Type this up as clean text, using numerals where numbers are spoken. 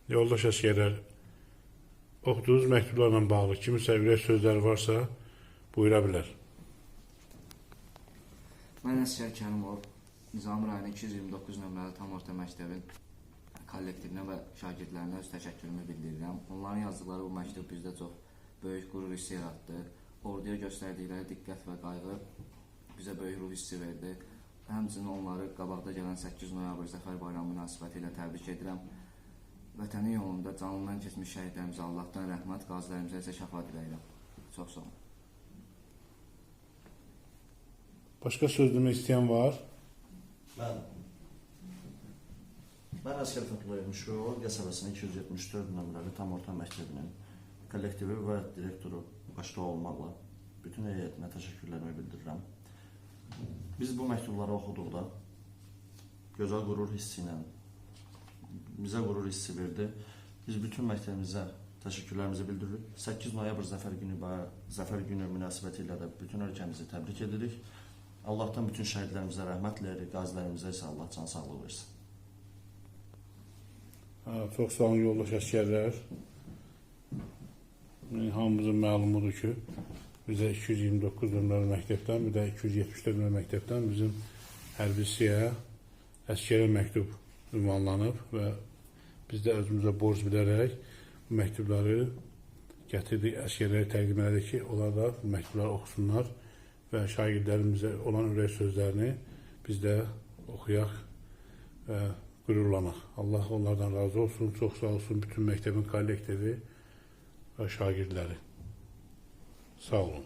Yoldaş əsgərlər, oxuduğunuz məktublarla bağlı kimisə ürək sözləri varsa, buyura bilər. Mən Əsgər Kərimov, Nizami rayonu 229 nömrəli tam orta məktəbin kollektivinə və şagirdlərinə öz təşəkkürümü bildirirəm. Onların yazdıqları bu məktub bizdə çox böyük qürur hissi yaratdı. Orduya göstərdikləri diqqət və qayğı bizə böyük ruh hissi verdi. Həmçinin onları qabaqda gələn 8 noyabr Zəfər Bayramı münasibəti ilə təbrik edirəm. Vətənin yolunda canından keçmiş şəhidlərimizə Allahdan rəhmət, qazilərimizə isə şəfa diləyirəm. Çox sağ olun. Başqa söz demək istəyən var? Mən Əsgər Fətullayev Müşfiqova qəsəbəsinin 274 nömrəli tam orta məktəbinin kollektivi və direktoru başda olmaqla bütün heyətinə təşəkkürlərimi bildirirəm. Biz bu məktubları oxuduqda gözəl qürur hissi ilə bizə qürur hissi verdi. Biz bütün məktəbimizə təşəkkürlərimizi bildiririk. 8 noyabr Zəfər günü münasibəti ilə də bütün ölkəmizi təbrik edirik. Allahdan bütün şəhidlərimizə rəhmət diləyirik, qazilərimizə isə Allah can sağlığı versin. Çox sağ olun yoldaş əsgərlər. Hamımızın məlumudur ki, bizə 229 nömrəli məktəbdən, bir də 274 nömrəli məktəbdən bizim hərbi hissəyə əsgərə məktub ünvanlanıb və biz də özümüzə borc bilərək bu məktubları gətirdik, əsgərlərə təqdim elədik ki, onlar da bu məktubları oxusunlar və şagirdlərimizə olan ürək sözlərini biz də oxuyaq və qürurlanaq. Allah onlardan razı olsun, çox sağ olsun bütün məktəbin kollektivi və şagirdləri. Sağ olun.